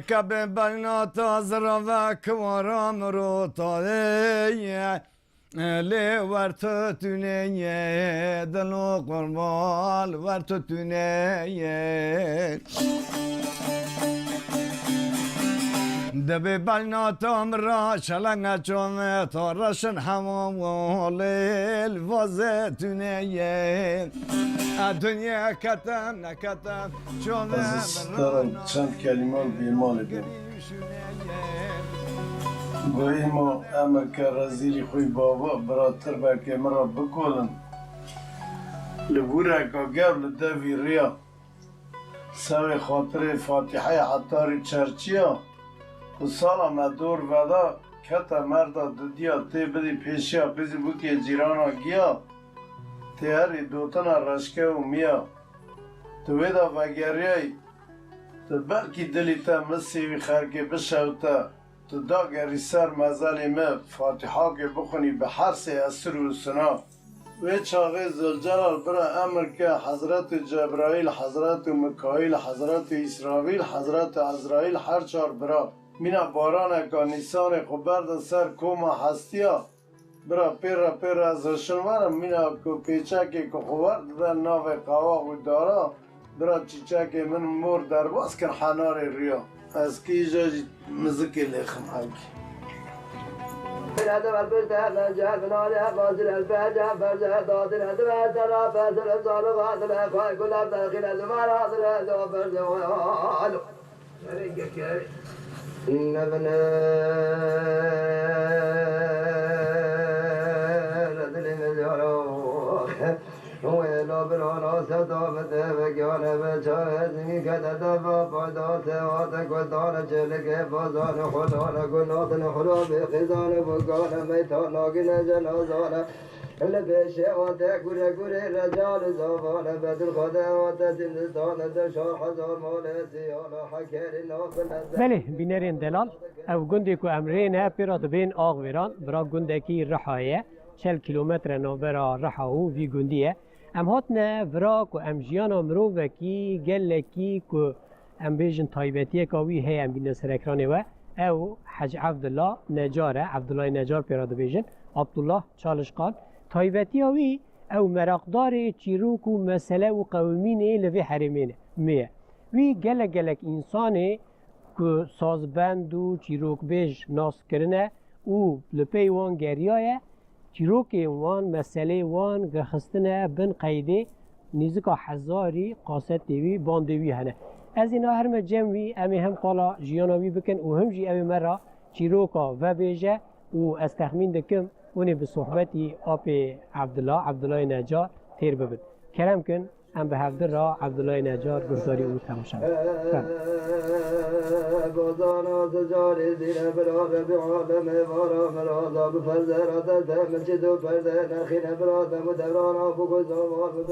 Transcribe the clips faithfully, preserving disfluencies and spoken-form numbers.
Kebê belna ta zirave kiwara mirota ye. Lê wer tu tune ye, dilo qurban, wer tu tune ye. Dibê belna ta mira şelenge çome ta reşin hema walêl vaze tune ye. A dinya kete nekete çome. Ez ê sitaran çend kelîman bêmalê bim. Goyê ma em eke rezîlî xwe bava, bira tirbekê min re bikolin. Li bûreka gev li devî riya. Sewê xatirê Fatîheyê Hetarî Çerçiya, ku sala me dor veda, kete merda didiya tê bidî pêşiya qîzî bûkê cîrana giya, tê herî dotina reşke û miya. Tu wê de vegeriyayî, tu belkî dilî te misê wî xerkê bişewte, tu dagerî ser mezelê me, Fatîhakê bixwinî bi her sê esir û sina. Wê çaxê Zilcelal bira emir ke Hezretî Cebraîl, Hezretî Mikaîl, Hezretî Îsrafîl, Hezretî Ezraîl her çar bira mîna baraneka nîsanê xwe berdin ser koma hestiya. Bira pê re pê re ez hişin werim, mîna ku pêçekê ku xwe werdide navê qewax û dara, bira çîçekê min mor derbas kir henarê riya. Ez kîja jî mizikê lêxim hewkî. Li pêşê ate gure gure recal û zavan, Bedilxade ate Zindistan de şar hezar malê siyana hekerî nafile. Belê, bînerên delal, ev gundê ku em rê ne pê re dibên Axvêran, bira gundekî Riha ye, çel kîlometre navbera Riha û vî gundî ye. Em hatine vira ku em jiyana mirovekî gelekî ku em bêjin taybetiyeka wî heye, em bîne ser ekranê we. Ew Hec Evdila Necar e, Evdilayê Necar pê re dibêjin, Abdullah Çalışkan. Taybetiya wî, ew meraqdarê çîrok û mesele û qewimînê li vê herêmê ne, me ye. Wî gelek gelek însanê ku sazbend û çîrokbêj nas kirine û li pey wan geriyaye, çîrokên wan, meselê wan girxistine bin qeydê, nêzika hezarî kasetê wî, bandê wî hene. Ez ê niha herime cem wî, em ê hem qala jiyana wî bikin û him jî ew ê me re çîroka vebêje û ez texmîn dikim hûn ê bi sohbetî apê Evdila, Evdilayê Necar têr bibin. Kerem kin, em bi hevdin re Evdilayê Necar guhdarî û temaşe bikin.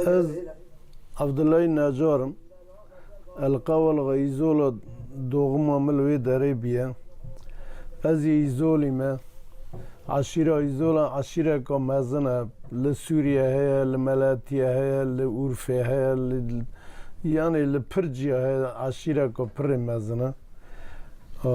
Ez Evdilayê Necar im. Li Qewalxa Îzola doğima min li wê derê bûye. Ez ê Îzolî me. Eşîra Îzola eşîreka mezin e. Li Sûriye heye, li Meletiye heye, li Urfê heye, li, yanî li pir ciya heye, eşîreka pirê mezin e. A,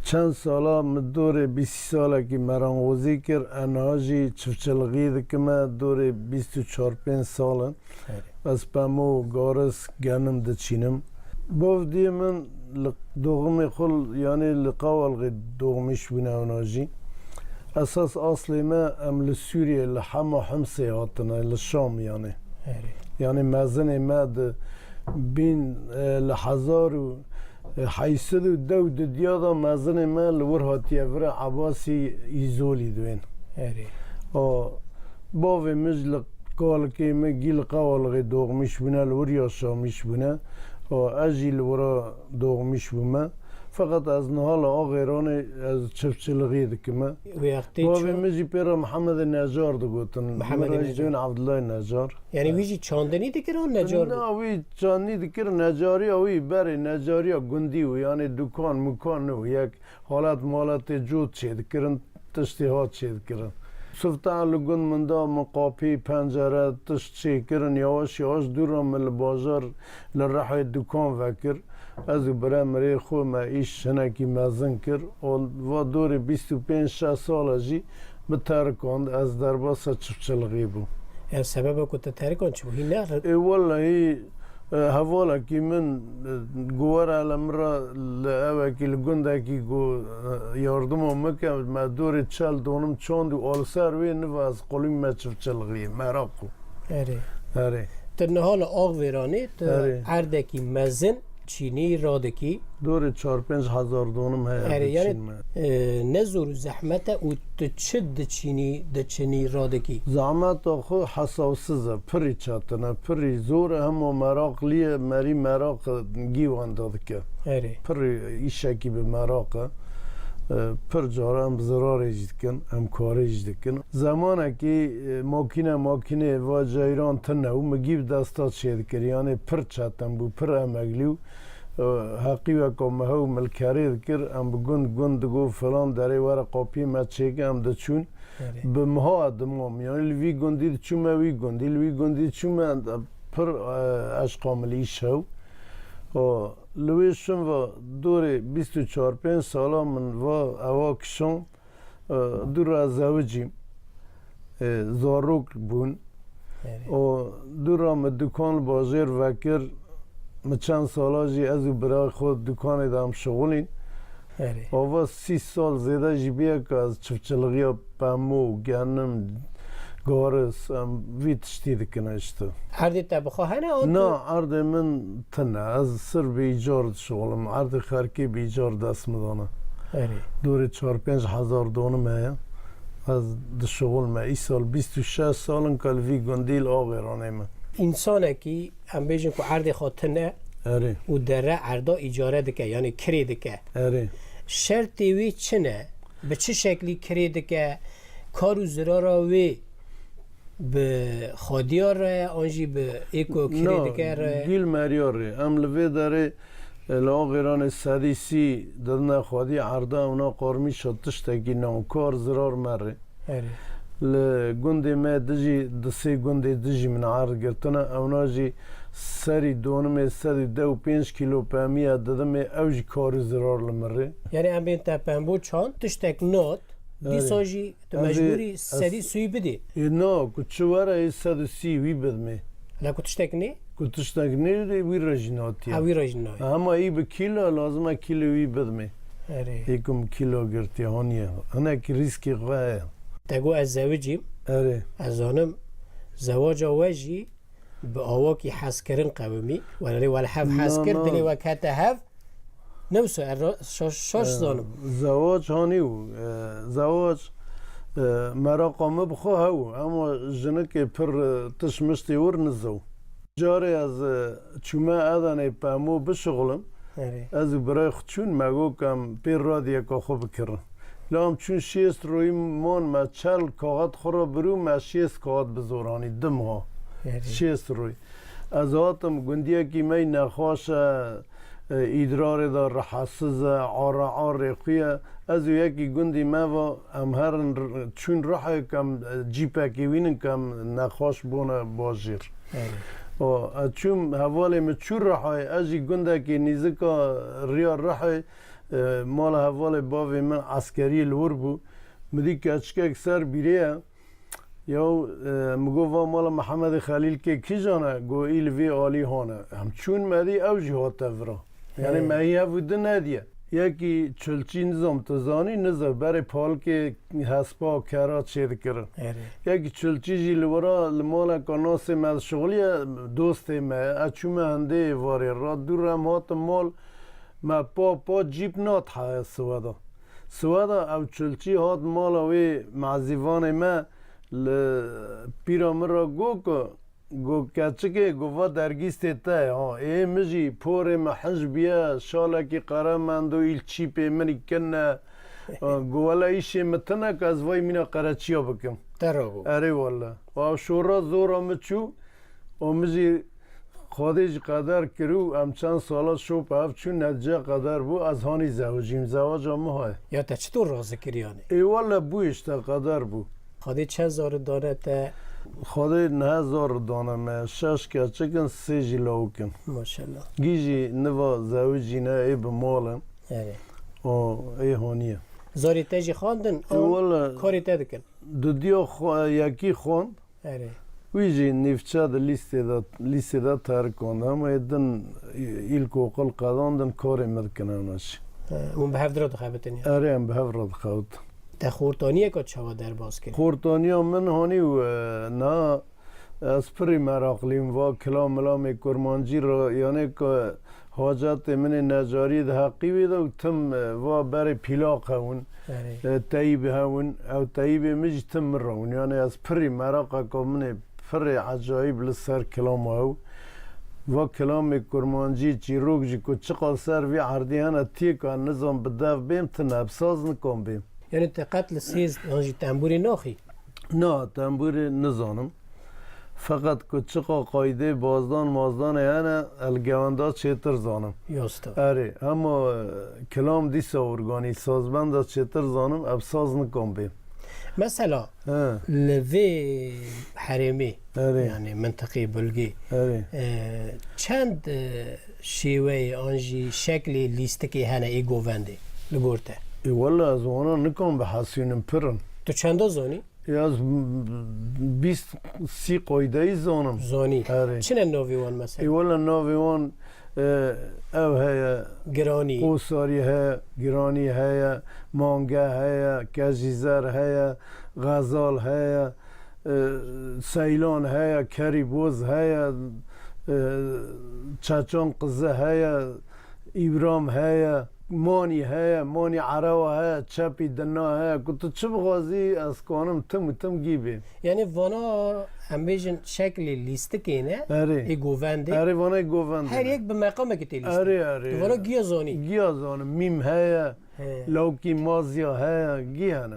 çend sala min dorê bîst salekî merangozî kir, ena jî çiftçilixî dikime, dorê bîst û çar pênc sal in. Erê. Ez pemo, garis, genim diçînim. Bav diyê min li doğimê xwe, yanî li Qewalxê doğmîş bûne ewna jî. Esas aslê me em li Sûriyê, li hema Himsê hatine, li Şam yanî. Erê. Yanî mezinê me di bîn, e, li hezar û heyşt sed û deh û didiya de mezinê me li wir hatiye vir e, Ebasî Îzolî diwên. Erê. O, bavê min ji li kalikê me gî li Qewalixê doğmîş bûne, li wir yaşamîş bûne. O, ez jî li wira doğmîş bûme. Feqet ez niha li Axêranê ez çiftçilixî dikime. Wê wextê bavê çû- min jî pê re Mihemedê Necar digotin. Mihemedê Min re jî Necar. Dibên Evdilayê Necar. Yanî wî jî çandinî dikir an Necar bû? Na, wî çandinî dikir, Necariya wî berê, Necariya gundî bû. Yanî dukan mukan nû. Yek halet maletê cot çêdikirin, tiştê hat çêdikirin. Sifte li gund min da, min qapî, pencere, tişt çêkirin. Yawaş yawaş dûra min li bajar, li Rihê dukan vekir. Ez û birê mirê xwe me îş hinekî mezin kir û va dorê bîst û pênc şeş sala jî min terikand, ez derbasa çiftçilixê bûm. Ev sebeba ku te terikand çi bû? Hîn ne? Ê, wellahî, e, hevalekî min, e, got were li min re li ewekî, li gundekî got, e, yardima min ke, me dorê çel donim çand û al ser wê niva ez qulîm me çiftçilixê, meraq û. Erê. Erê. Tu niha li Axvêranê, tu Erê. erdekî mezin çînî radikî. Dorê çar pênc hezar donim heye Erê, yani, biçîn me. e, ne zor û zehmet e û tu çi diçînî, diçinî radikî? Zehmeta xwe hesawsiz e, pirî çetin e, pirî zor e, hema meraqlî ye, merî meraq gî wenda dike. Erê. Pirî îşekî bi meraq e. E, pir cara em zirarê jî dikin, em karê jî dikin. Zemanekî, e, makîne, makînê va ceyran tune û min gî bi desta çêdikir. Yanê pir çetin bû, pir emeglî û, e, heqî weka me hew milkerê dikir. Em bi gund gund digot filan derê were qapiyê me çêke, em diçûn. Erê. Bi miha dimam. Yanî li vî gundî diçûme wî gundî, li wî gundî diçûme, pir, e, eşqa milî îş hew. O, li wê şin ve dorê bîst û çar pênc sala min va ewa kişan. E, dû re zewicîm. E, zarok bûn. Erê. O, dû re min dukan li bajêr vekir. Min çend sala jî ez û birayê xwe dukanê de em şixulîn. Erê. Ava sî sal zêde jî bûye ku ez çiftçilixiya pemo, genim, garis, em vî tiştî dikin işte. Erdê te bi xwe hene an Na, tu? erdê min tune. Ez sir bi îcar dişixulim. Erdê xerkê bi îcar dest min dane. Erê. Dorê çar pênc hezar donim heye. Ez dişixulime. Îsal bîst û şeş sal in ku li vî gundî li Axêranê me. Însanekî, em bêjin ku erdê xwe tune Erê. û dere erda îcare dike, yanî kirê dike. Erê. Şertê wê çi ne? Bi çi şeklî kirê dike? Kar û zirara wê bi xwediya re ye, an jî bi ê ku kirê Na, dike re ye? Gîl meriya re. Em li vê derê, e, li Axêranê sedî sî didine xwedî erda, ewna qarmîşa tiştekî ne û kar zirar mere. Erê. Li gundê me dijî, di sê gundê dijî min erd girtine, ewna jî serî donimê sed û deh û pênc kîlo pemîye didimê, ew jî kar û zirar li min re. Yani em bên te pembo çand, tiştek not, Erê. dîsa jî tu Ez ê, mecbûrî ez sedî sûyî bidî. Ê na, ku çi were ê sed û sî wî bidimê. La ku tiştek nê? Ku tiştek nê, wî re jî natiye. Ha, wî re jî nayê. Hema î bi kîlo, lazim e kîlo wî bidimê. Erê. Ê ku min kîlo girtiye, haniye. Hinek rîskê xwe heye. Te got ez zewicîm. Erê. Ez zanim, zewaca we jî bi awakî hezkirin qewimî. Wele wele hev Na, hez kir, na. dilê we kete hev. Ne wisa, ez ra-, şaş, şaş E, zanim. Zewac hanî û, e, zewac, e, meraqa min bi xwe hew û. Ema jinikê pir, e, tişt miştê wir nizo. Carê ez, e, çûme Edenê pemo bişixulim. Erê. Ez û birayê xwe çûn, me got em pê radiyeka xwe bikirin. La em çûn şêst royî man me çel kaxet xwe re birû, me şêst kaxet bi zor hanî, dim ha. Erê. Şêst royî. Ez hatim gundiyekî me yî nexweş e, e, îdrarê de rihesiz e, ara arê xwe ye. Ez û yekî gundî me va, em herin r-, çûn Rihayê, kem, e, cîpekê wînin, kem nexweş bûne bajêr. Erê. O, ez çûm, hevalê min çû Rihayê, ez jî gundekê nîzika riya Rihayê, e, mala hevalê bavê min eskeriyê li wir bû. Min dî keçikek ser bîrê ye. Yaw, e, min got, va mala Mihemedê Xelîl kê kîjan e? Got, î li vê alî hane. Em çûn me dî, ew jî hate vira. Yanî He. me hî hev û di nediye. Yekî çilçî nizam tu zanî, niza berê palkê hespa kera çêdikirin. Erê. Yekî çilçî jî li wira li maleka nasê me dişixuliye, dostê me ye. Ez çûme hindê êvarê re, dû re em hatin mal, me pa pa cîp nat heye siweda. Siweda ew çilçî hat mala wê mezîvanê me, li pîra min re got ku, got, keçikê, got, va dergîstê te ye, ha. Ê min jî porê me hij biye, şalekî qere mendo, îl çîpê min î kin e. Got, wele îşê min tune ku ez vay mîna qereçiya bikim. Te re bû. Erê wele. Wa şora zora min çû, û min jî Xwedê jî qeder kir û em çend sala şop hev çûn, netice qeder bû, ez hanî zewicîm, zewaca min hay. Ya te çitur razî kir yanî? Ê wele bû işte, qeder bû. Xwedê çend zarî dane te, Xwedê niha zor dane me. Şeş keçik in, sê jî lawik in. Maşallah. Gî jî niva zewicîne, ê bi mal in. Erê. O, ê haniye. Zarê te jî xwendin, Ê, an wele karê te dikin? Dudiya xwe, yekî xwend. Erê. Wî jî nîvçe di lîstê de, lîstê de terikand. Hema ê din îlkokul qedandin, karê me dikin ewna jî. He, hûn bi hev re dixebitin ya? Erê, em bi hev re dixebitin. Te xortaniyeka çawa derbas kir? Xortaniya min hanî û, e, na, ez pirî meraqlîm va kilam milamê kurmancî re, yanê ku hacetê min ê necarî di heqî wê de û tim, e, va berê pîlaq hewin, Erê. e, teyîb hewin, ew teyîbê min jî tim min re hewin. Yanê ez pirî meraqeka min ê pirê ecayîb li ser kilama ew. Va kilamê kurmancî, çîrok jî ku çiqas ser vî erdî hene, têka nizam bi dev bêm, tine bi saz nikom bêm. Yanî te qet li sêz yan jî tembûrê naxî? Na, tembûrê nizanim. Feqet ku çiqa qaydê bazdan mazdanê hene, el gewenda çêtir zanim. Yosta. Erê, hema, e, kilam dîsa organî, sazbenda çêtir zanim, ev saz nikom bê. Mesela, He. li vê herêmê, Erê. yanî mintiqê Bulgê, Erê. e, çend, e, şêweyê an jî şeklê lîstikê hene ê govendê li gor te? Ê, wele ez wana nikom bihesînim, pir in. Tu çenda zanî? Ya ez bîst sî qaydeyî zanim. Zanî. Erê. Çi ne navê wan mesela? Ê, wele navê wan, e, ev heye, Giranî. Qosarî heye, Giranî heye, Mange heye, Kejîzer heye, Xezal heye, e, Seylan heye, Kerîboz heye, e, Çeçan Qizi heye, Îbram heye, Manî heye, Manî Erewa heye, Çepî Dina heye, ku tu çi bixwazî, ez kanim tim û tim gî bêm. Yanî vana, em bêjin, şeklê lîstikê ne, Erê. ê govendê. Erê, vana ê govendê Her ne. yek bi meqamekî tê lîstik. Erê, erê. Tu vana giya zanî. Giya zanim. Mîm heye, He. Lawkî Mazya heye, giya ne.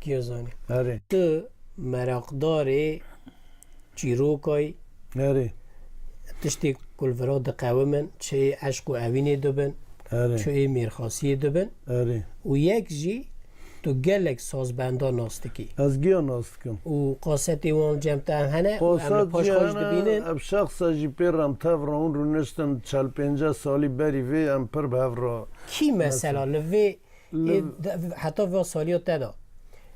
Giya zanî. Erê. Tu meraqdarê çîrokay Erê. tiştê ku li vira diqewimin, çi ê eşq û evînê dibin, Erê. çi ê mêrxasiyê dibin. Erê. Û yek jî tu gelek sazbenda nas dikî. Ez giya nas dikim. Û kasetê wan cem te em hene û em li Kaset paş jî xwe jî hene, dibînin. Ev şexsa jî pê re em tev re hûn rûniştin, çel pênceh salî berî vê em pir bi hev re Kî mesela li vê Li Ê, de, heta va saliya te de,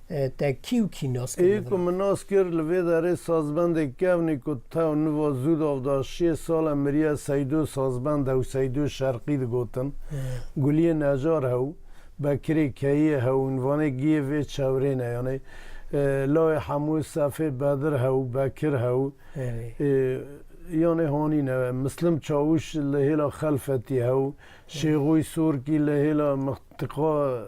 e, te kî û kî nas kir Ê li ku vir? min nas kir, li vê derê sazbendê kevnî ku tew niva zû davda şê sal e miriye, Seydo sazbend hew, Seydo Şerqî digotin. He. Guliyê Necar hew, Bekirê Keyê hew, û vanê giyê vê çewrê ne, yanê, e, lawê Hemû, Sefê Bedir hew, Bekir hew, Erê. e, yanê hanî ne, Mislim Çawûş li hêla Xelfetî hew, Şêxoyî Sorkî li hêla Mixtiqa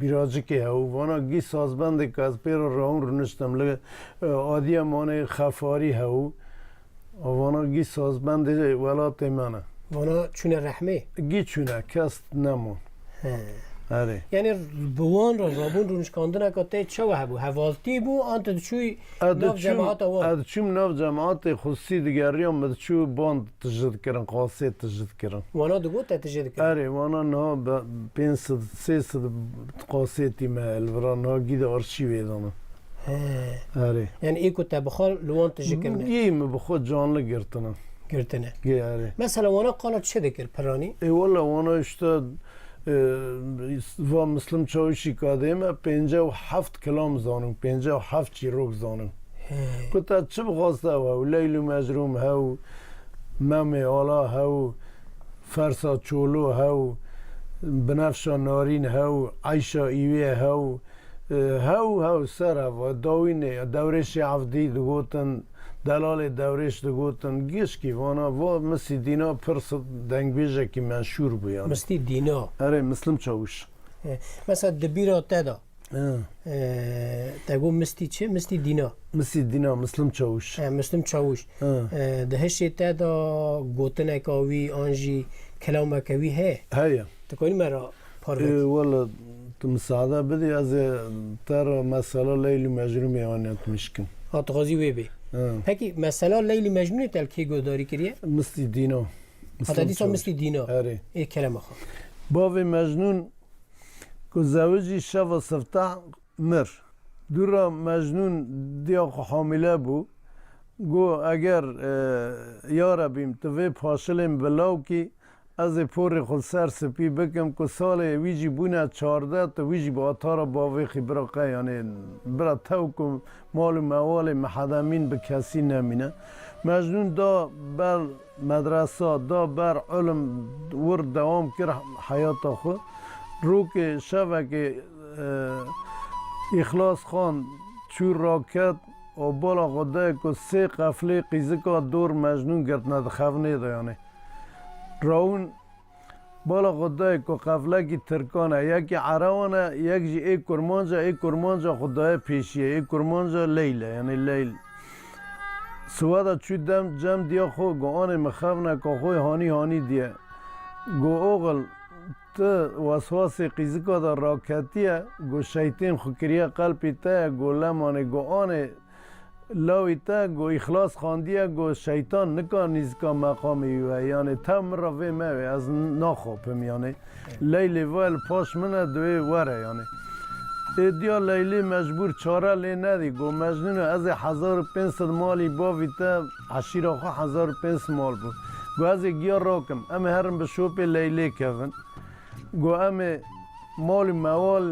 Bîracikê hew. Vana gî sazbendê ku ez pê re rehûn rûniştim li, e, Adiyamanê Xefarî hew. Vana gî sazbendê welatê me ne. Vana çûne rehmê? Gî çûne, kes neman. He. Erê. Yanî bi wan re rabûn rûnişkandineka te çawa hebû? Hevaltî bû, an tu diçûyî Ez nav diçûm, cemaata wan? ez diçûm nav cemaatê xusî digeriyam, min diçû ban tijî dikirin, qasê tijî dikirin. Wana digot te tijî dikirin? Erê, wana niha be-, pênc sed, sê sed qasêtî me li vira niha gî de arşîvê de ne. He. Erê. Yani ê ku te bi xwe li wan tijî kirine? Gî min bi xwe canli girtine. Girtine. Gî erê. Mesela wana qala çi dikir piranî? Ê wele wana işte, e, va Muslim Çawişî kadê me pêncî û heft kilam zanim, pêncî û heft çîrok zanim. He. Ku te çi bixwast ew hew, Leyl û Mecrûm hew, Memê Ala hew, Fersa Çolo hew, Binefşa Narîn hew, Eyşa Îwê hew, e, hew hew ser hev, Dawînê, Dewrêşê Evdî digotin, Delalê Dewrêş digotin, gişkî vana, va Misî Dîna pir s-, dengbêjekî meşhûr bû yani. Mistî Dîna. Erê, Muslim Çawuş. E, mesela di bîra te de, He. E, te got Mistî çi? Mistî Dîna. Misî Dîna, Muslim Çawuş. E, Muslim Çawuş. He. E, di hişê te de gotineka wî an jî kelameke wî heye? Heye. Tu kanî me re parve Ê, kî? Wele, tu misaade bidî, ez ê te re mesela Leyl û Mecnûnê anî tmişkim. Ha, tu xwazî wê bê. He. Pekî, mesela Leyl û Mecnûnê te li kê guhdarî kiriye? Mistî Dîna. Hata Muslim dîsa Çawuş. Mistî Dîna. Erê. Ê, kerema xwe. Bavê Mecnûn Ku zewicî şeva sifteh mir. Dûra Mecnûn diya xwe hamîle bû. Got, eger, e, ya Rebîm, tu vê paşilên bi law kî, ez ê porê xwe li ser spî bikim ku salê wî jî bûne çardeh, tu wî jî bi atara bavê xî bira qe, yanê bira tew ku mal û mewalê mihedemîn bi kesî nemîne. Mecnûn da ber medresa, da ber ilim, wir dewam kir heyata xwe. Rokê şevekê, e, Îxlas Xan çû raket û bala xwe dayê ku sê qeflê qîzika dor Mecnûn girtine di xevinê de, yanê. Rawûn bala xwe dayê ku qeflekî tirkan e, yekî erewan e, yek jî ê kurmanc e, ê kurmanca xwe daye pêşiyê, ê kurmanca Leyl e, yanê Leyl. Siweda çû dem cem diya xwe, got, anê min xevneka xwe hanî hanî diye. Got, oxil, tu weswasê qîzika de raketiye, got, şeytên xwe kiriye qelpê te ye, got, lemanê, got, anê lawî te, got, Îxlas Xan diye, got, şeytan nikar nîzika meqamê wî we, yanê tev min re vê mewê, ez naxapim, yanê. Leylê ve li paş min e, divê were, yanê. Ê diya Leylê mecbûr çare lê nedî, got, Mecnûne, ez ê hezar û pênc sed malî bavî te, eşîra xwe hezar û pênc sed mal bû. Got, ez ê giya rakim, em ê herin bi şopê Leylê kevin. Got, em ê mal û mewal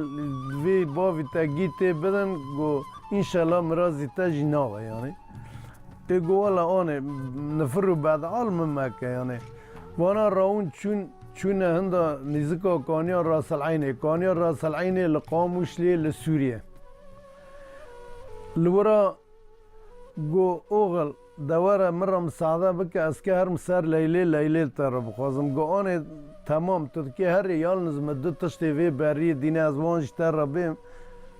vê bavî te gî tê bidin, got, înşela mirazî te jî nabe, yanê. Ê got, wela anê, nifir û bedal min meke, yanê. Vana rawûn çûn, çûne hinda nîzika Kaniya Rasil Eynê. Kaniya Rasil Eynê li Qamûşlê li Sûriyê. Li wira got, oxil, de were min re misaade bike, ez ke herim ser Leylê, Leylê te re bixwazim. Got, anê, temam, tu dikê herê, yalniz min du tiştê vê beriyê dîne, ez wan ji te re bêm,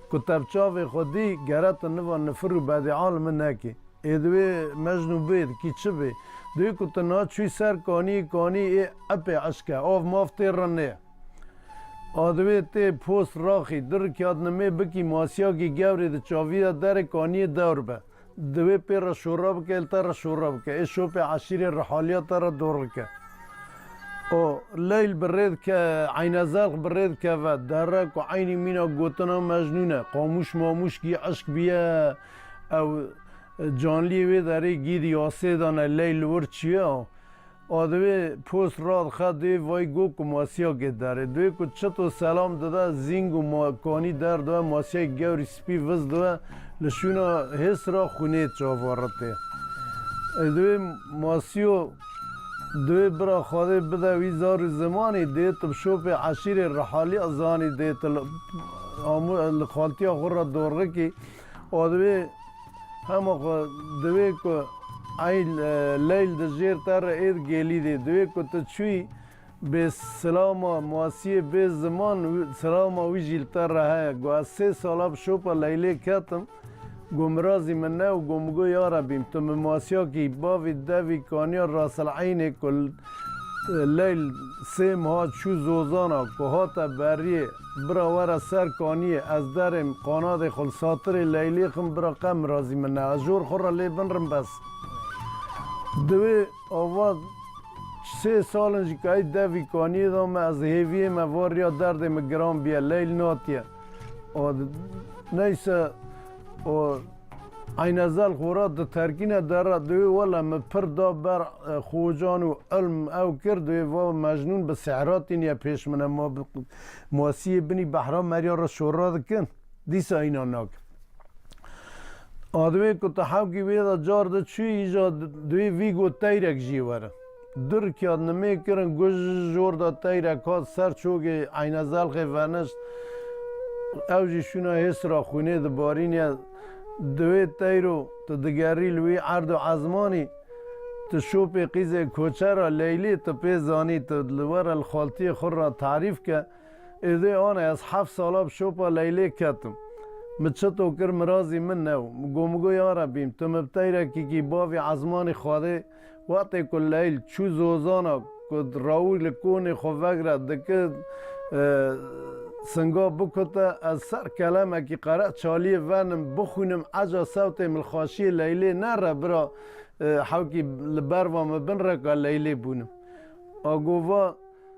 ku te bi çavê xwe dî, gere tu niva nifir û bedîa li min nekî. Ê divê Mecnû bê, dikî çi bê? Divê ku tu naçûyî ser kaniyê, kanî ê epê eşk e, av mav tê re nê. A divê tê post raxî, du rikiyat nimê bikî, masiyakî gewrê di çavî de derê kaniyê dewr be. Divê pê re şora bike, li te re şora bike. Ê şopê eşîrê rihaliya te re dor bike. O Leyl bi rê dike, Eynezelx bi rê dikeve, dere ku eynî mîna gotina Mecnûn e. Qamûş mamûş gî eşk biye, ew canliyê wê derê gî di yasê de ne, Leyl li wir çi ye? A divê post radixe, divê vay go ku masiyakê derê. Divê ku çito selam dide, zîng û ma-, kanî derdibe, masiyek gewrî spî viz dibe, li şûna hêsra xwînê çava ritê. E, divê masiyo, divê bira Xwedê bide wî zar û zimanî, dê tu bi şopê eşîrê rihaliya zanî, dê tu li, amu-, li xaltiya xwe re dorxikî. A divê hema xwe divê ku ey, e, Leyl di jêr te re êd gêlî dê. Divê ku tu çûyî bê silama masiyê, bê ziman, wi-, silama wî jî li te re heye. Got, ez sê sala bi şopa Leylê ketim. Got, mirazî min ne û got, min got, ya Rebîm, tu min masiyakî bavî devî kaniya Rasil Eynê ku Leyl sê meha çû zozana ku hate beriyê, bira were ser kaniyê, ez derêm qanadê xwe li satirê Leylê xim, bira qe mirazî min ne. Ez jor xwe re lê binrim bes. Divê ava sê sal in ji kayî devî kaniyê de me, ez hêviyê me va riya derdê min giran biye, Leyl natiye. O, neyse, o, Eynezelx xora diterkîne dera, divê wele min pir da ber, e, xocan û ilm ew kir, divê va Mecnûn bi sehra tîniye pêş min e, ma bi, masiyê binî behra meriya re şora dikin. Dîsa înan nakin. A divê ku tu hewkî wê de car de çûyî, îja divê vî got teyrek jî were. Du rikiyat nimê kirin, guh ji jor de teyrek hat ser çokê Eynezelxê venişt. Ew jî şûna hêsra xwînê dibarîniye. Divê teyro tu digerî li wî erd û ezmanî, tu şopê qîzê koçera Leylê tu pê zanî, tu li were li xaltiyê xwe re tarîf ke. Êdê anê ez heft sala bi şopa Leylê ketim. Min çito kir, mirazî min ne û. Min got, min got, ya Rebîm, tu min bi teyrekîkî bavî ezmanî Xwedê, wextê ku Leyl çû zozana, ku rawî li konê xwe vegre dike, e, singa bikute, ez ser kelemekî qere çaliyê venim, bixwînim, eca sewtê min li xaşiyê Leylê nere bira, e, hewkî li berva min bin reka Leylê bûnim. A gova,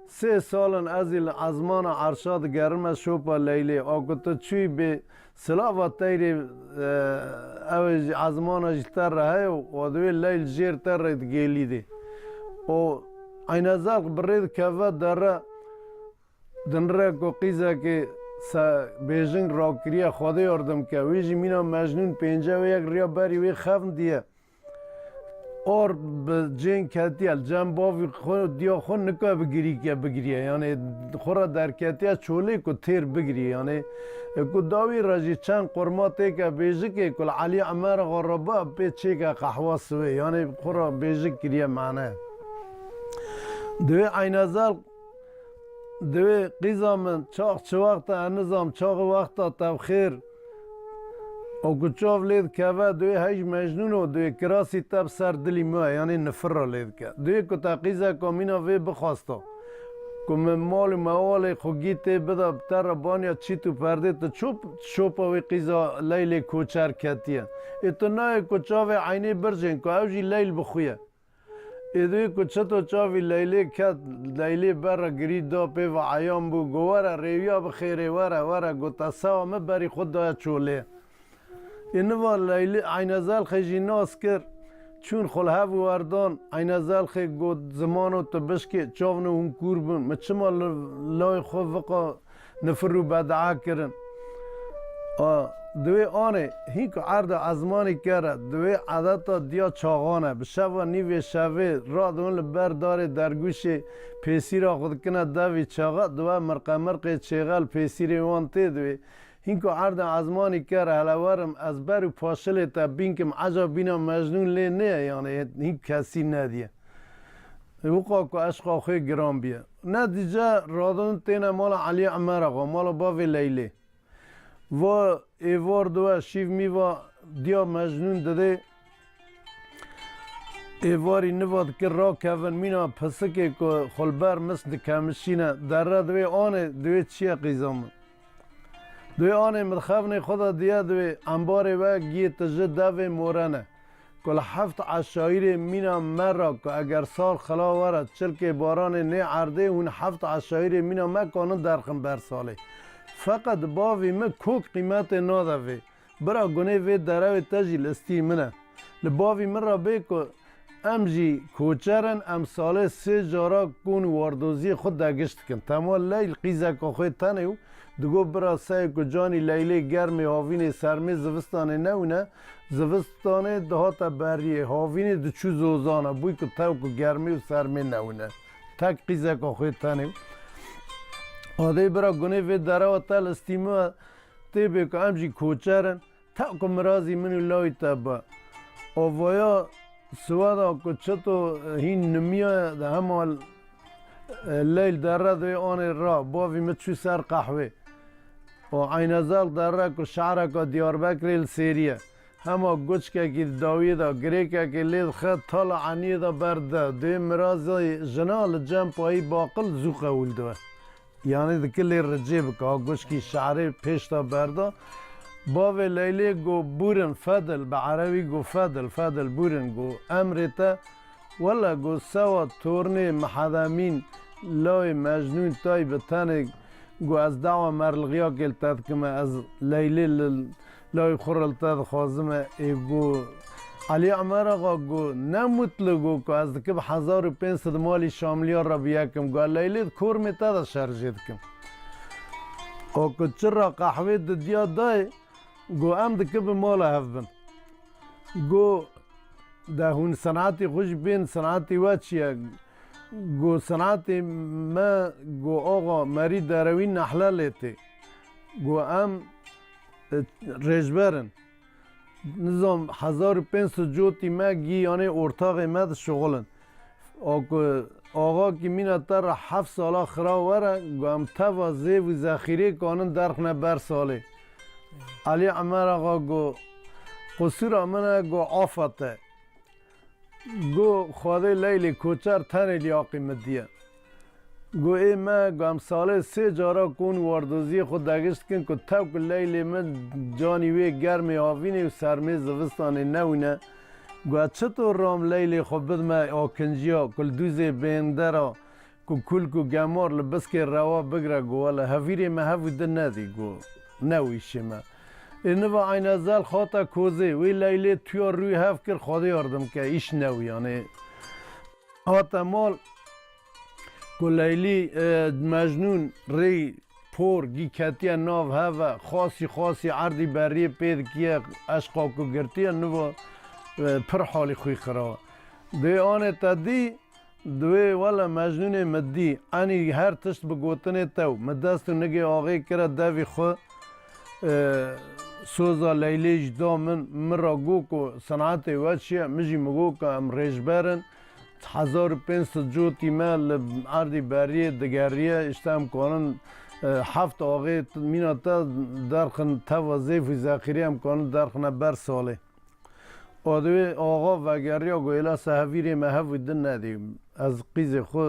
Sê sal in ez ê li ezmana erşa digerim, ez şopa Leylê. A ku tu çûyî bê silava teyrê, e, ew ê jî ezmana jî te re heye û wa divê Leyl jêr te re digêlî dê. Û Eynezelx bi rê dikeve dere, dinre ku qîzekê se bêjing rakiriye, Xwedê yardim ke. Wî jî mîna Mecnûn pênce wê yek riya berî wê xevn diye. Or bi cên ketiye, li cem bavî xwe, diya xwe nika bigirîke bigiriye. Yanê xwe re derketiye çolê ku têr bigiriye. Yanê, e, ku dawî re jî çend qurma têke bêjikê ku li Elî Emer Xarabe pê çêke qehwa siwê. Yanê xwe re bêjik kiriye mane. Divê Eynezel, divê qîza min, çax çi wexta, ez nizam, çaxi wexta tevxêr, û ku çav lê dikeve, divê hej Mecnûn û divê kirasî te bi ser dilî me, yanî nifir re lê dike. Divê ku te qîzeka mîna vê bixwasta, ku min mal û mewalê xwe gî tê bida bi te re baniya çît û perdê, tu çop, şopa wê qîza Leylê koçer ketiye. Ê tu nayê ku çavê eynê bircên ku ew jî Leyl bixuye. Êdî ku çito çavî Leylê ket, Leylê bere girî da pê ve eyan bû, got, "Were rêwiya bi xêrê, were, were," got, "Te sewa min berî xwe daye çolê." Ê niva Leylê Eynezelxê jî nas kir, çûn xwe li hev werdan, Eynezelxê got, "Zimano tu bişkê, çavno hûn kûr bin, min çima li layê xwe viqa nifir û bedea kirin?" A, di wê anê, hîn ku erda ezmanî kere, di wê edeta diya çaxan e. Bi şeva nîvê şevê radin li ber darê dergûşê pêsîra xwe dikine devî çaxa, di we mirqemirqê çêxe li pêsîrê wan tê di wê. Hîn ku erda ezmanî kere, hele werim ez ber û paşilê te bînkim, eca bîna Mecnûn lê nê, yanê hîn kesî nediye. Wika ku eşqa xwe giran biye. Netîce radin têne mala Elî Emer Axa, mala bavê Leylê. Va êvar diwe şîv mîva diya Mecnûn didê. Êvarî niva dikir rakevin mîna pisikê ku xwe li ber mis dikemişîne. Derre divê anê, divê çi ye qîza min? Divê anê min xevnê xwe de diye divê embarê we giyê tije devê more ne. Ku li heft eşayirê mîna me re ku eger sal xila were çilkê baranê nê erdê hûn heft eşayirê mîna me kanin derxin ber salê. Feqet bavî min kok qîmetê nade vê. Bira gunê vê derewê te jî li istî min e. Li bavî min re bê ku em jî koçer in, em salê sê cara kon û wardoziyê xwe degişt dikin. Tema Leyl qîzeka xwe tenê û digot, "Bira seyê ku canî Leylê germê havînê sermê zivistanê newine, zivistanê dihate beriyê, havînê diçû zozana, bûy ku tew ku germê û sermê newine. Tek qîzeka xwe tenê." Adê bira gunê vê derewa te li istî min e, tê bê ku em jî koçer in. Tew ku mirazî min û lawî te be. Avaya Siweda ku çito hîn nimiya de hema, e, Leyl derre divê anê ra, bavî min çû ser qehwê. Û Eynezel derre ku şehreka Diyarbekirê li sêrî ye. Hema guçkekî di dawiyê de, girêkekê lê dixe, tala eniyê de berde. Divê mirazê jina li cem payî baqil zû qewûl dibe. Yanî dike lê ricê bike, ha guşkî şerê pêş de berda. Bavê Leylê got, "Bûrin fedil", bi erebî got, "Fedil, fedil, bûrin", got, "Emrê te." Wele got, "Sewa tornê Mihedemîn, layê Mecnûn tay bi tenê", got, "Ez dawa merlixiya kêl te dikime, ez Leylê li Lawê xwe re li te dixwazim e, ê got, Elî Emer Axa got, ne mutlu got ku ez dikim hezar û pênc sed malî Şamliya re bi yekim. Got, Leylê di kormê te de şer jê dikim. O ku çi re qehwê didiya dayê, got, em dikim bi mala hev bin. Got, de hûn senetî xwe jî bên, senetî we çi ye? Got, senetê me, got, axa, merî derewî nehle lê tê. Got, em, e, rêjber in. Nizam hezar û pênc sed cotî me gî yanê ortaxê me dişixulin. A ku axa kî mîna te re heft sala xira were, got, em teva zêv û zexîrê kanin derxine ber salê. Elî Emer Axa got, qusûra min e, got, afa te. Got, Xwedê Leylê koçer tenê liyaqî min diye. Got, ê me, got, em salê sê cara kon wardoziyê xwe degişt dikin ku tew ku Leylê min canî wê germê havînê û sermê zivistanê newîne. Got, çito ram Leylê xwe bidime akinciya ku li dûzê bêndera ku kulk û gemar li biskê rewa bigre, got, wele hevîrê me hev û di nedî, got, ne wî şê me. Ê niva Eynezel xata kozê, wê Leylê tuya rûyê hev kir, Xwedê yardim ke, îş ne wî, yanê hate mal ku Leylî, e, Mecnûn rê por gî ketiye nav heve, xasî xasî erdî beriyê pê dikiye, eşqa ku girtiye niva, e, pir halî xwî xirawa. Dê anê te dî, Divê wele Mecnûnê min dî, enî her tişt bi gotinê te û min dest û nigê axê kire devî xwe, e, soza Leylê jî da min, min ra got ku senetê we çi ye? Min jî min got ku em rêjber in, hezar û pênc sed cotî me li erdî beriyê digeriye, îşte em kanin, e, heft axê mîna te derxin teva zêf û zexîrê em kanin derxine ber salê. Û divê axa vegeriya got, êla se hevîrê me hev û din nedî. Ez qîzê xwe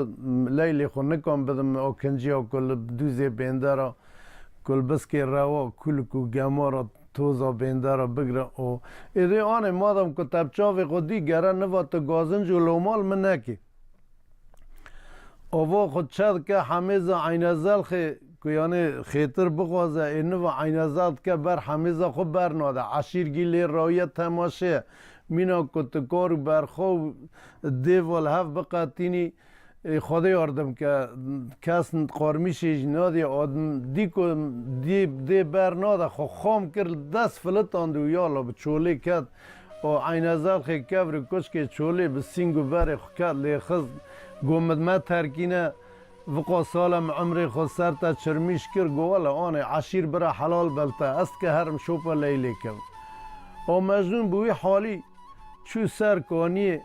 Leylê xwe nikan bidim o kinciya ku li dûzê bêndera, ku li biskê rewa, kulk û gemara toza bêndera bigre û êdê anê madem ku te bi çavê xwe dî gere niva tu gazinc û lomal min nekî. Ava xwe çe dike hemêza Eynezelxê ku yanê xêtir bixwaze, ê niva Eynezel dike ber hemêza xwe bernade. Eşîr gî lê rawiye temaşê ye. Mîna ku tu kar û berxwe û dêva li hev biqetînî, ê Xwedê yardim ke, kes qarmîşê jî nadiye. Dî ku dê, dê bernade, xwe xam kir, dest filitand û yala bi çolê ket. Û Eynezelxê kevr û kuçkê çolê bi sîng û berê xwe ket lê xist, got, min me terkîne, viqa sala min umrê xwe ser te çirmîş kir, got, wele anê eşîr bira helal bel te, ez dike herim şopa Leylê kevim. Û Mecnûn bi wî halî çû ser kaniyê,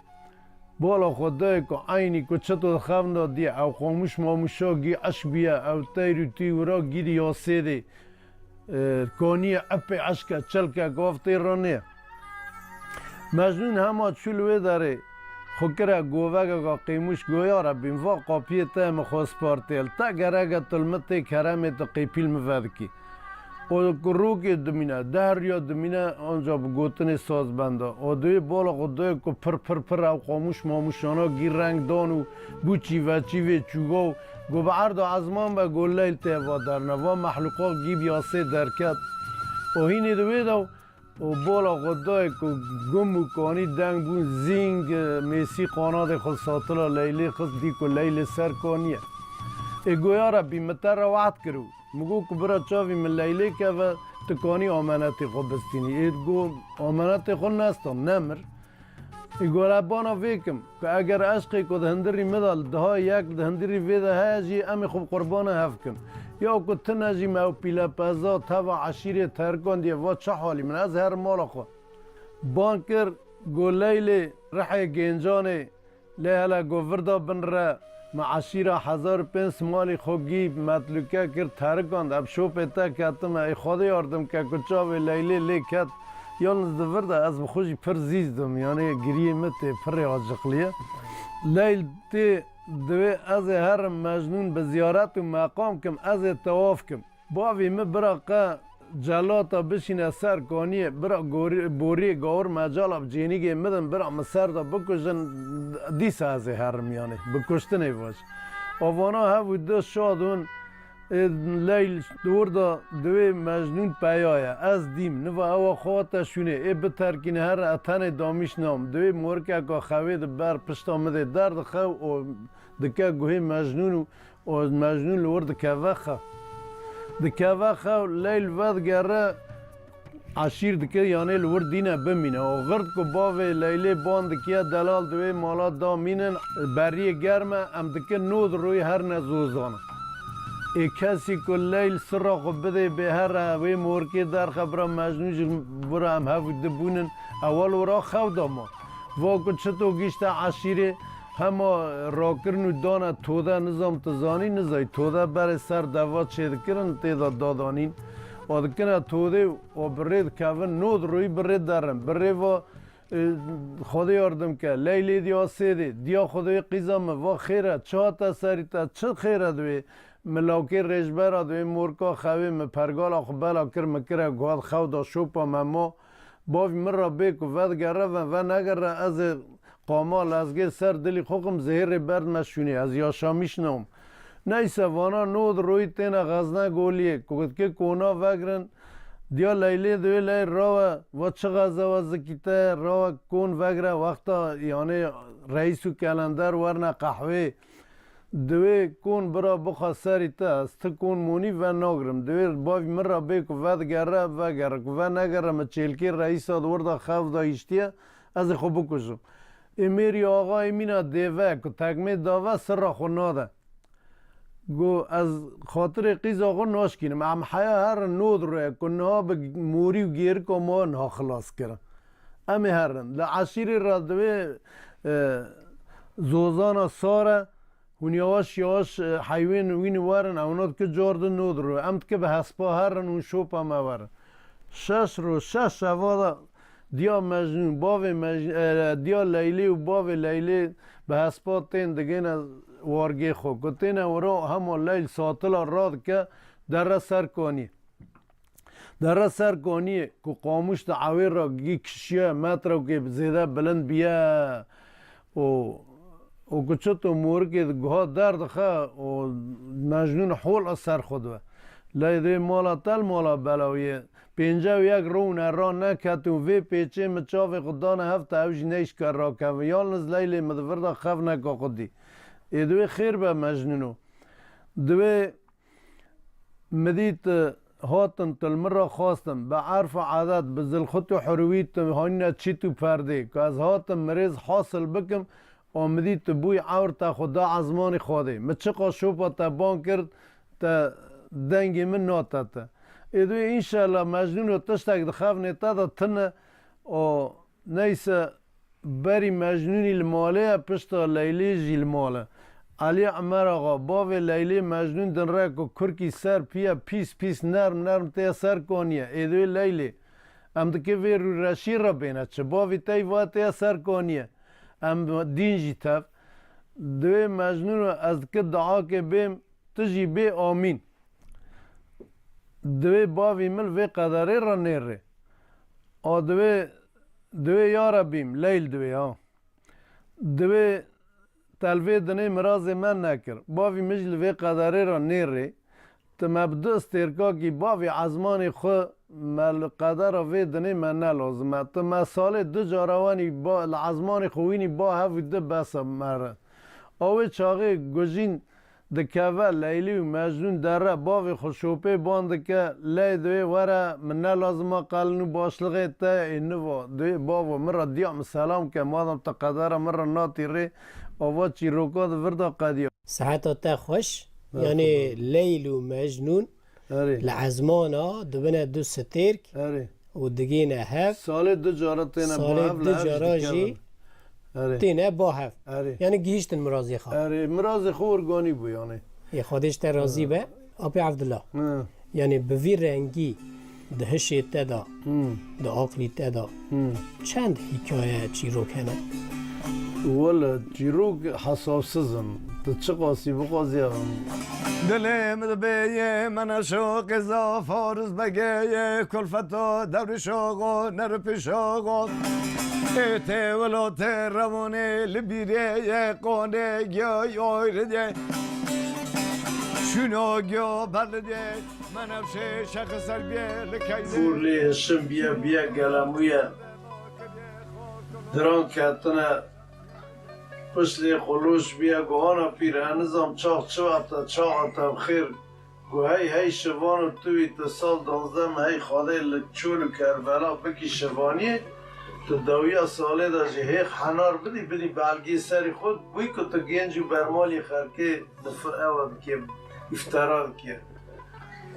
bala xwe dayê ku eynî ku çito xewn da diye, ew xamûş mamûşa gî eşk bûye, ew teyr û tî wira gî di yasê de. E, kaniyê epê eşke, çilke gav tê ranê. Mecnûn hema çû li wê derê xwe kire govegeka qêmûş, got, ya Rebbî, va qapiyê te min xwe spartê, li te gereke tu li min tê keremê tu qêpîl min vedikî. Û ku rokê dimîne, dehriya dimîne, anca bi gotinê saz benda. Û divê bala xwe dayê ku pir pir pir ew qamûş mamûşana gî reng dan û bû çîveçîvê çûga û Got, bi erda ezman be, got, Leyl tê va derne. Va mehlûqa gî bi yasê derket. Û hînî di wê de û bola xwe dayê ku gum û kanî deng bûn, zîng, mêsî qanadê xwe satila Leylê xist, dî ku Leylê ser kanî ye. Ê got, ya Rebbî, min te re weht kiribû. Min got ku bira çavî min Leylê keve, tu kanî amenetê xwe bistînî. Ê got, amenetê xwe nestan, nemir. Îgora bana vê kim, ku eger eşqê ku di hundirî min de li diha yek di hundirî vê de heye jî, em ê xwe bi qurbana hev kim. Ya ku tune jî me ew pîlepeza teva eşîrê terkandiye, va çi halî min, ez herim mala xwe. Ban kir, got, Leylê, rihê gêncanê, lê hele got, vir da bin re, me eşîra hezar û pênc simalî xwe gî metlûke kir, terikand, ev şopê te ketime, ê Xwedê yardim ke ku çavê Leylê lê ket. Yalnız di vir de ez bi xwe jî pir zîz dim, yanê giriyê min tê pirê acıqliye. Leyl tê divê ez ê herim Mecnûn bi ziyaret û meqam kim, ez ê tewaf kim. Bavî min bira qe celata bişîne ser kaniyê, bira gorî-, boriyê gawir mecala bi cênîgê min din, bira min ser de bikujin, dîsa ez ê herim yanê, bi kuştinê vaj. Avana hev û du şad hûn, ê, Leyl di wir de divê Mecnûn peya ye. Ez dîm, niva ewa xwe te şûnê, ê biterkîne here, e tenê damîş nam. Divê morikeka xewê di ber pişta min dê derdixew û dike guhê Mecnûn û Û Mecnûn li wir dikeve xew. Dikeve xew, Leyl vedigere, eşîr dike, yanê li wir dîne bimîne. Û xird ku bavê Leylê ban dikiye, delal di wê mala da mînin, beriyê germ e, em dikin nod rûyî herne zozana. Ê kesî ku Leyl sirra xwe bidê bê here, wê morikê derxe bira Mecnûn jî bira em hev û di bûnin, ewa li wira xew da ma. Va ku çito gişte eşîrê, Hema rakirin û dane tode, nizam tu zanî, nizay tode berê ser deva çêdikirin, tê de dadanîn. Û dikine todê û bi rê dikevin, nod rûyî bi rê derin. Bi rê va, e, Xwedê yardim ke, Leylê diya sêdê, diya Xwedê qîza min, va xêr e, çi hate serî te, çi xêr e divê? Min lawkê rêjbera divê morka xewê min pergala xwe bela kir, min kire guhat xew da şopa me ma. Bavî min re bê ku vedigere ve, venegere, ez ê Qama lezgê ser dilî xwe xim zihêrê berd me şûnê. Ez yaşamîş newim. Neyse, vana nod royî têne Xezne Goliyê. Ku dikê kona vegirin, diya Leylê diwê ley rawe, va çi xeze we zikî te, rawe kon vegire wexta, yanê reîs û kelender werne qehwê. Diwê kon bira bixa serî te, ez ti kon monî ve nagirim. Diwê bavî min re bê ku vedigere, vegere. Ku venegere, min çêlkê reîsa di wir de xev de hiştiye, ez ê xwe bikujim. Êmêrî axayê mîna dêve ku tekmê dave sirra xwe nade. Got, ez xatirê qîza xwe naşkînim. Em heya herin nod roye ku niha bi morî û gêrika me niha xilas kirin. Em ê herin. Li eşîrê re divê, e, zozana sar e. Hûn yawaş yawaş, e, heywên wînî werin, ewna dike car di nod ro. Em dike bi hespa herin hûn şopa me werin. Şeş ro, şeş şeva de diya Mecnûn, bavê Mec-, e, diya Leylê û bavê Leylê bi hespa tên digêne wargê xwe. Ku têne wira hema Leyl satila radike dere ser kanî. Dere ser kaniyê ku qamûş di ewê re gî kişiye, metrekê zêde bilind biye û, û ku çito morikê di guha derdixe û Mecnûn hol a ser xwe dibe. Lê dê mala tel mala belawiyê. Pênce û yek rûne ra neketin vê pêçê min çavê xwe dane hev te ew jî neyşke rakeve. Yalniz Leylê min di vir de xev neka xwe dî. Ê divê xêr be Mecnûno. Divê Mi dît, e, hatin, tu li min re xwestin, bi erf û edet, bi zilxit û hurwî tu hanîne çît û perdê, ku ez hatim mirêz hasil bikim, û mi dît tu bûyî ewr te xwe da ezmanê Xwedê. Mi çiqa şopa te ban kir, te dengê min nate te. Ê dû înşellah Mecnûno tiştek di xevnê te de tine û neyse, Berî Mecnûnî li malê ye, pişta Leylê jî li mal e. Elî Emer Axa, bavê Leylê Mecnûn din re ku kurkî ser piye pîs pîs nerm nerm tê ser kaniye. Ê divê Leylê. Em dike vê rûreşî re bêne çi? Bavî tey va tê ser kaniye. Em dîn jî tev. Divê Mecnûn ez dike duakê bêm, tu jî bê amîn. Divê bavî min vê qederê re nêrê. A divê Divê ya Rebîm, Leyl divê ha. Divê te li vê dinê mirazê me nekir. Bavî min jî li vê qederê re nêrê. Tu me bi du stêrkakî bavî ezmanê xwe me li qedera vê dinê me ne lazim e. Tu me salê du cara wenî ba, li ezmanê xwe wînî ba hev û du bes e me re. A wê çaxê gujîn dikeve Leylî û Mecnûn dere, bavê xwe şopê ban dike, lê divê were, min ne lazim a qelin û başlixê te ê niva. Divê bavo min re diya min selam ke, madem te qedera min re natî rê, ava çîroka di vir de qediya. Seheta te xweş, yanî Leyl û Mecnûn Erê. Li ezmana dibine du stêrk Erê. Û digîne hev. Salê du cara têne Salê ba hev, du li hev jî cara dikevin. Jî Erê. Têne ba hev. Erê. Yani gihiştin mirazê xwe. Erê, mirazê xwe organî bû yani. Ê Xwedê ji te razî be, Apê Evdila. Hı. Yani bi vî rengî di hişê te de, Hmm. di aqlî te de Hmm. çend hîkaye çîrok hene? Wele, çîrok hesabsiz in. Tu çiqasî bixwazî em. Dilê min dibêyê, me neşo qêza Faris Begê yê, kulfeto dewrîşoxo, neripîşoxo. Ê tê welatê rewanê li bîrê yê, qonê giya yoyridê. Şûno giya berlidê, me nefşê şex ser biyê li keydê. Fûr lê hişim biye, biye gelemûye. Diran ketine. Pişt lê xwe loş bûye, got, ana pîr, ez nizam çax çi wexta, çaxa te bi xêr. Got, hey, hey, şivan û tu wî, tu sal duwazdeh me hey Xwedê li çol û Kerbela bikî şivaniyê, tu dawiya salê de jî hêx henar bidî, bidî belgê serî xwe, bûy ku tu gênc û bermalî xelkê difi-, ewa dikê, îftera dikê.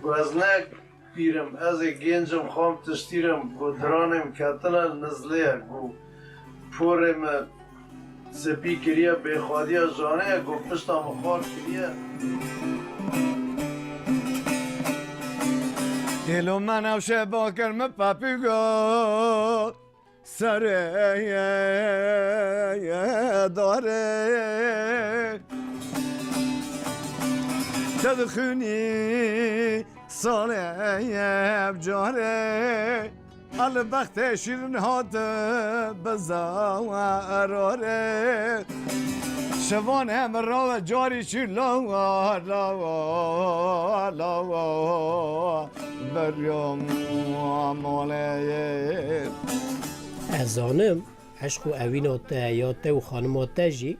Got, ez ne Pîr im, ez ê gênc im, xwe em tiştî re im, got, diranê min ketine nizlê ye, got, porê min spî kiriye, bêxwediya janê ye, got, pişta min xwar kiriye. Êlo me newşe bakir min pepî got. Serê darê te dixwînî salê ev carê. Elbextê şîrin hate bi zararê. Şivan hem rawe carî çi lawa, lawa, lawa. Beryam maleye. Ez zanim, eşq û ewîna te ya te û xanima te jî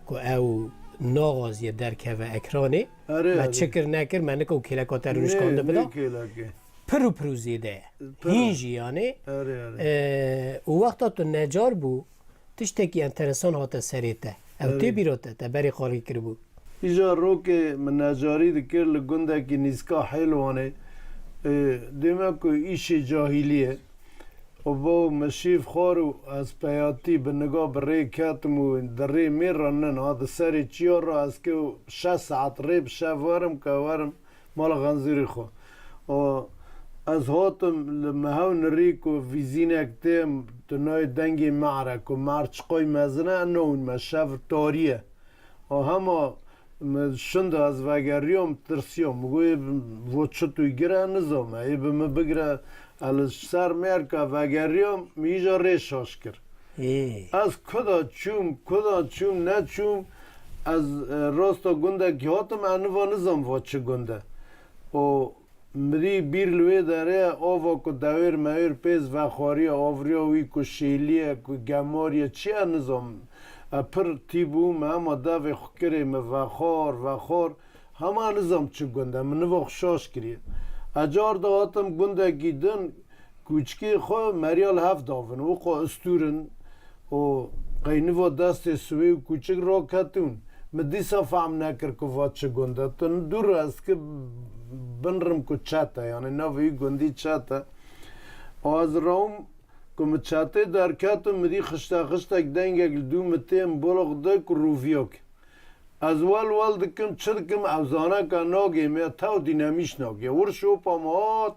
ku ew naxwaziye derkeve ekranê. Erê, Me erê. çi kir nekir, me nika û kêleka te rûnişkande Nê, bida. nê kêlekê. Pir û pir û zêde ye. Pir. Hîn jî yanî, Erê, erê. e, û wexta tu necar bû, tiştekî enteresan hate serê te. Ew Erê. tê bîra te, te berê qalî kiribû. Îja rokê min necarî dikir li gundekî nîzka Hêlwanê. E, dême ku îşê cahîlî ye. Û bo min şîv xwar û ez peyatî bi niga bi rê ketim û di rê mêr re nin ha di serê çiya re ez ke şeş saet rê bi şev werim ke werim mala Xenzûrê xwe. Û ez hatim li mehew nirî ku vîzînek tê tu nayê dengê me're ku me'r çiqay mezin e, newin me şev tarî ye. Û hema min şind ez vegeriyam, tirsiyam. Min got, "Ê bi-, vo çi tu gire nizam e. Ê bi min bigire." Ez li ser mêrka vegeriyam, min îja rê şaş kir. Ê. Ez kuda çûm, kuda çûm, neçûm, ez, e, rasta gundekî hatim, ez niva nizam va çi gund e. Û Mirî bîr li wê derê ye, ava ku dewêr mewêr pêz vexwariye, avriya wî ku şêliye, ku gemariye, çi ye nizam. E pir tî bûm, hema devê xwe kirê min vexwar, vexwar, hema nizam çi gund e, min niva xwe şaş kiriye. E car dihatim gundekî din, kûçikê xwe meriya li hev davin, wixwe stûr in û qey niva destê siwê û kûçik raketûn. Min dîsa fehm nekir ku va çi gund e. Tu dûr ez ki binrim ku çet e, yanî navê wî gundî çet e. Û ez rawim ku min çetê derketim, min dî xişte xiştek dengek li dû min tê, min bolox de ku rûviyok. Ez wel wel dikim, çi dikim, ew zane ke nagê me, tew dînemîş nagê. Wir şopa me hat,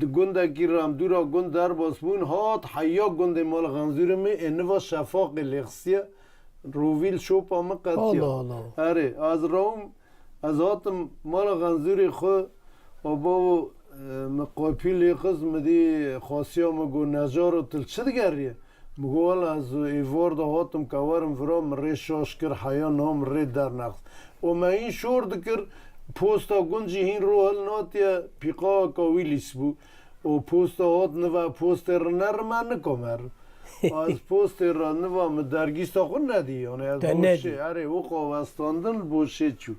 di gundekî re em dûra gund derbas bûn, hat heya gundê mala Xenzûrê min ê niva şefaqê lêxistiye, rûvî li şopa min qetiya. Allah Allah. Erê, ez rawim, ez hatim mala Xenzûrê xwe, û bavo, e, min qopî lêxist, min dî xasiya min got, "Necaro, tu li çi digeriye?" Min got, "Wela ez êvar de hatim ke werim vira, min rê şaş kir, heya niha min rê dernexist." Û me hîn şor dikir, posta gund jî hîn ro hilnatiye, pîqaweka wî lîs bû. Û posta hat niva postê re nerim, me nikam herim. Ez postê re niva min dergîsta xwe nedî, yanî ez Te bo nedî. şê, erê, wixwe westandin li bo şê çû.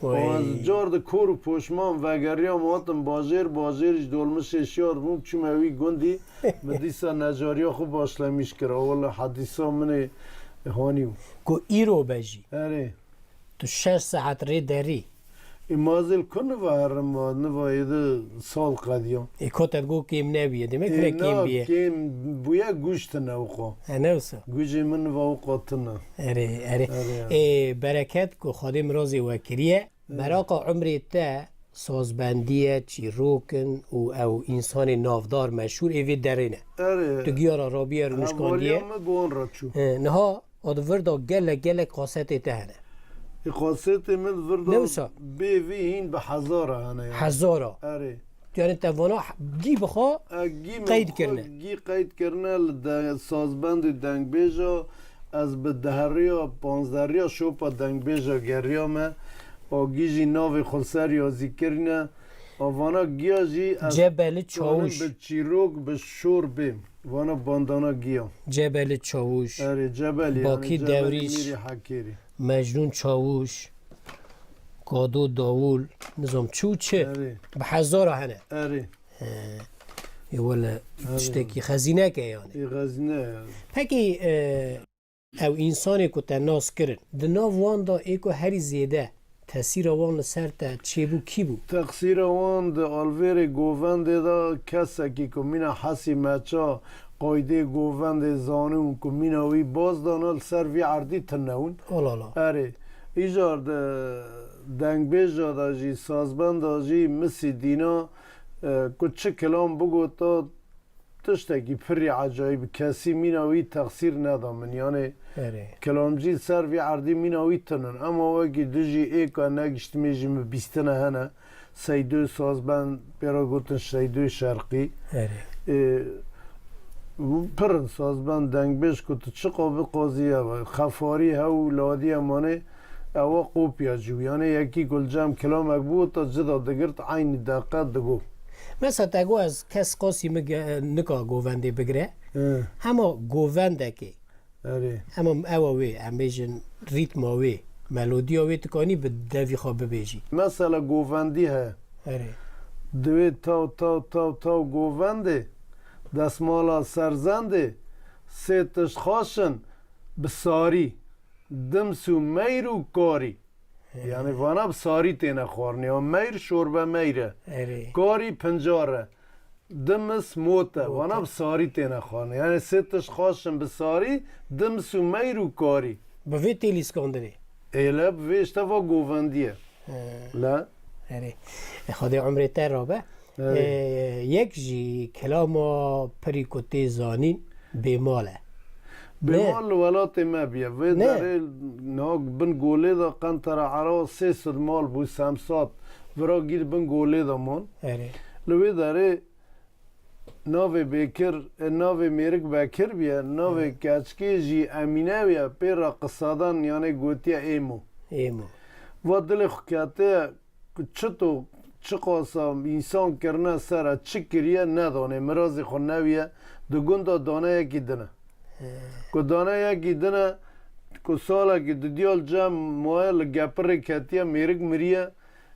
Û ez Wey. car di kor û poşman vegeriyam, hatim bajêr, bajêr ji dolmişê şiyar bûm, çûme wî gundî, min dîsa necariya xwe başlemîş kir. Wele hedîsa min ê hanî bû. Ku îro be jî. Erê. Tu şeş saet rê derî. Ê, ma zêl ku niva herim, niva êdi sal qediya. Ê, ku te digot kêm nebûye, demek Ê, hine kêm na, bûye. kêm bûye, guş tine wixwe. E, ne wisa? Gujê min niva wixwe tine. Erê, erê. Erê, erê. Ê, bereket ku Xwedê mirazê we kiriye. Erê. Meraqa umrê te sazbendî ye, çîrok in û ew însanê navdar, meşhûr ê vê derê ne. Erê. Tu giya re rabiye, rûnişkandiye. Hevaliya min bi wan re çû. He, niha a di vir de gelek, gelek kasetê te hene. Ê, kasetê min di vir de Ne wisa? bê vî hîn bi hezara hene ya. Hezara. Erê. Yani te vana gî bi xwe E, gî min qeyd xwe kirine. gî qeyd kirine li de, sazbend û dengbêja, ez bi deheriya, panzderiya şopa dengbêja geriyame. O gî jî navê xwe li ser yazî kirine. O vana giya jî ez Cebeli tonim Çavuş. bi çîrok, bi şor bêm. Vana bandana giya. Cebeli Çavuş. Erê, Cebelî, Bakî yani Cebelî Dewrîş. Mîrî Hekêrî. Mecnûn Çavuş. Kado Dawul. Nizam çi û çi. Erê. Bi hezara hene. Erê. He. Ê wele Erê. tiştekî xezîneke yani. Ê xezîne yani. Peki, e, ew însanê ku te nas kirin, di nav wan de ê ku herî zêde tesîra wan li ser te çêbû kî bû? Teqsîra wan di alvêrê govendê de kesekî ku mîna Hesî Meça qaydê govendê zanî û ku mîna wî baz dana li ser vî erdî tune win. Olala. Erê, îcar di dengbêja de jî, sazbenda jî Misî Dîna, e, ku çi kilam bigota, tiştekî pirî ecayîb, kesî mîna wî texsîr neda min. Yanê Erê. kilamcî li ser vî erdî mîna wî tinin. Ema wekî dijî êka negiştimê jî min bîstine hene. Seydoyê sazbend, pê re gotin Seydoyê Şerqî. Erê. Ê, pir in sazbend, dengbêj ku tu çiqa biqazî, ev xefarî hew ladiye manê, ewa kopya jî bû. Yanê yekî ku li cem kilamek bû, ta cida digirt, eynî deqe digot. Mesela te got ez kes qasî min ge-, nika govendê bigire. Hı. Hema govendekê Erê. Hema ewa wê, em bêjin rîtma wê, melodiya wê dikanî bi devî xwe bibêjî. Mesela govendî heye. Erê. Divê taw, taw, taw, taw govendê, destmala serzendê, sê tişt xaş in bi sarî, dims û meyr û karî. Erê. Yani vana bi sarî têne xwarinê. Ya meyr şorbe meyr e. Erê. Karî pincar e. Dimis mot e. Mot e. Vana bi sarî têne xwarinê. Yani sê tişt xaş in bi sarî, dims û meyr û karî. Bi vê tê lîskandinê. Ê le bi vê işte va govendî ye. He. Le. Erê. E, Xwedê umrê te rabe. Erê. E, yek jî kilama pirî ku tê zanîn bêmal e. Bêmal li welatê me bûye. Vê derê niha bin golê de Qentera Era sê sed mal bû, Semsat. Vira gîr bin golê de man. Erê. Li wê derê navê Bêkir, e, navê mêrik Bekir bûye, navê Hı. keçikê jî Emîne bûye, pê re qisadan yanê gotiye Êmo. Êmo. Va dilê xwe ketiye ku çito, çiqasa însan kirine ser e, çi kiriye, nedanê, mirazê xwe newiye, di gunda daneyekî din e. He. Ku daneyekî din e, ku salekî dudiya li cem maye, li gepirê ketiye, mêrik miriye,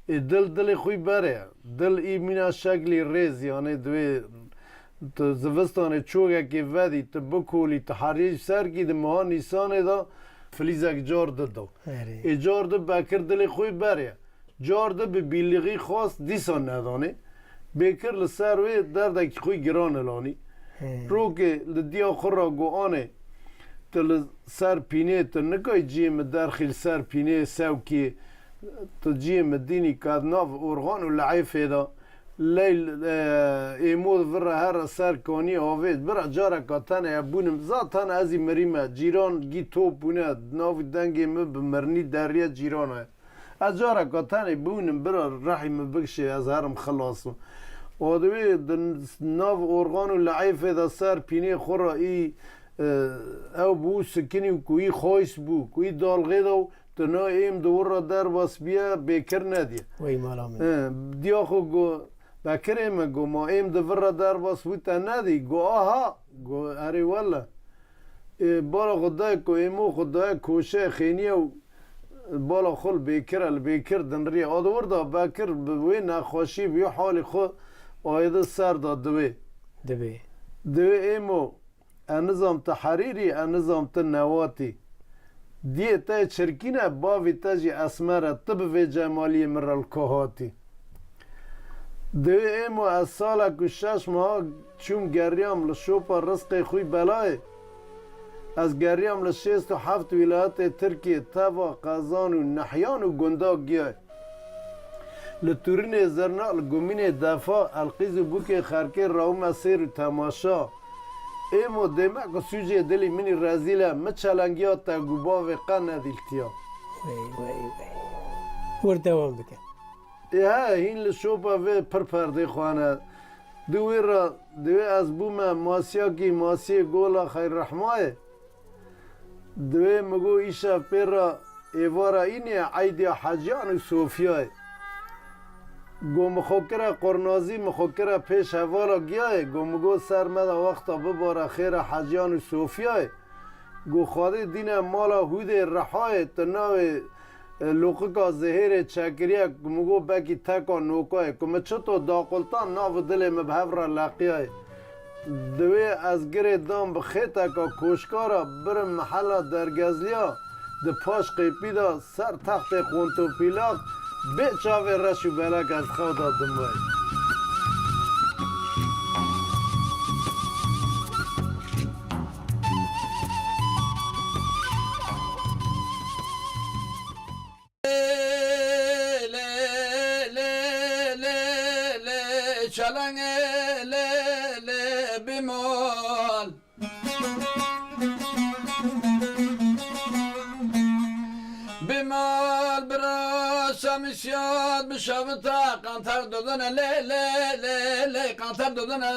ê dil dilê xwe berê. Dil î mîna şeklî rêz, yanê divê tu zivistanê çogekê vedî, tu bikolî, tu herî ser kî di meha Nîsanê de filîzek car di do. Erê. Ê car di Bekir dilê xwe berê. Car di bi bîlixî xwest dîsa nedanê. Bêkir li ser wê derdekî xwe giran ilanî. He. Rokê li diya xwe re got, anê, tu li ser pînê, tu nikayî ciyê min derxî li ser pînê sewkî, tu ciyê min dînî ket nav orxan û lehêfê de. Leyl, e, êmo vir re here ser kanî avêt. Bira careka tenê ez bûnim. Zaten ez î mirîme. Cîran gî top bûne. Navî dengê min bi mirinî deriye cîran e. Ez careka tenê bûnim, bira rehî min bikişê, ez herim xilas bim. O divê di nav orxan û lehêfê de ser pînê xwe re î, e, ew bû sikinî ku î xwayis bû, ku î dalxê de û tu na êm di wir re derbas biye, Bêkir nediye. Wey mala min. E, diya xwe got, Bekirê min, got, ma êm di vir re derbas bû te nedî? Got, aha. Got, erê wele. Ê, bala xwe dayê ku êmo xwe dayê koşe xêniye û bala xwe li Bêkir e, li Bêkir dinriye. A di wir de Bekir bi wê nexweşî, bi wê halê xwe ayê di ser de divê. Divê. Divê êmo, ez nizam tu herîrî, ez nizam tu newatî. Diyê te çirkîn e, bavê te jî esmer e, tu bi vê cemaliyê min re li ku hatî? Divê êmo ez salek û şeş meha çûm geriyam li şopa rizqê xwî belayê. Ez geriyam li şêst û heft wîlayetê Tirkiyê, teva qezan û nehyan û gunda giyayê. Li Tûrînê zirna, li Gumînê defa, Elqîz û Bûkê Xerkê rawime sêr û temaşa. Êmo dê me ku sûcê dilî min î rezîl e, mi çelengiya te gû bavê qe nedîltiya. Wey, wey, wey. Wir dewam bike. Ê he, hîn li şopa vê pir perdê xwe ne. Di wê re, di wê ez bûme masiyakî, masiyê Gola Xeyrrehmayê. Di wê min got, îşev pê re êvara înê ye, eydiya Heciyan û Sofiyayê. Got, min xwe kire qurnazî, min xwe kire pêş hevala giyayê. Got, min got, ser me de wexta bibare xêra Heciyan û Sofiyayê. Got, Xwedê dîne mala Hûdê Rihayê, tu navê, e, loqika zihêrê çekiriye, ku min got, belkî teka nokayê, ku min çito daqultan, nav û dilê min bi hev re leqiyayê. Divê ez girê dan bi xêteka koşkara, birim mehela Dergezliya, di paş qêpî de ser textê qontopîlak, bê çavê reş û belek ez xew de dimay. Lê, lê, lê, lê, lê, çelengê, lê, lê, bimol. Bimol bira Şamîsiyat bi şavita, qantar dodana, lê, lê, lê, lê, qantar dodana.